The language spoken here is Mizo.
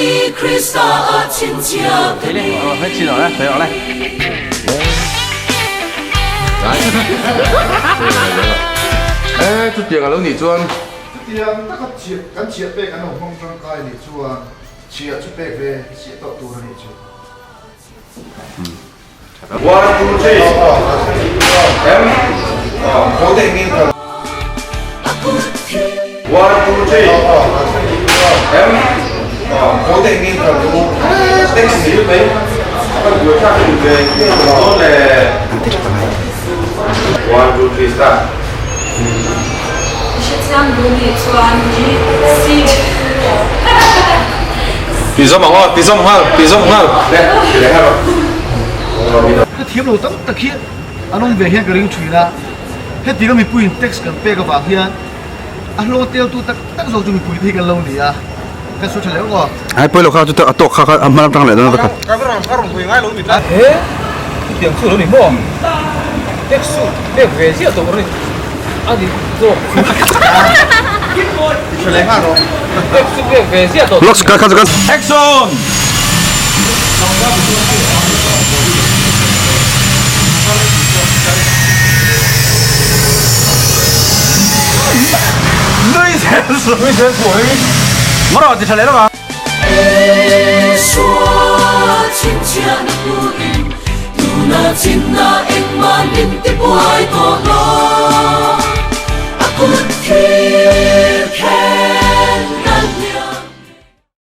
E chutiang alo nih chuan. Chutiang taka chhiah kan chhiah pek an lo hmang tangkai nih chuan chhiah chu pek ve chiah tawh tur a nih chu. One two three M One two three M One two three start. Ti zawm ang aw, ti zawm nghal, ti zawm nghal. Ka thiam lo tam tak hi an awm ve hian ka ring thin a, hetianga mipuiin tax kan pek avang hian a hlawh teltu tak tak zawk chu mipui te hi kan lo ni a, kan sawi tha leh awk aw. Ai pawilo kha chu a tawk kha kha a hma lam tang leh dawn a khat. He chutiang chu lo ni maw? Tax chu pek ve ziah tawh ri a ni zawk. Tax chu pek ve ziah tawh. Looks kha kha chu kan. Action! Nui zel suh. Nui zel suh. Mara ti tha leh lo a.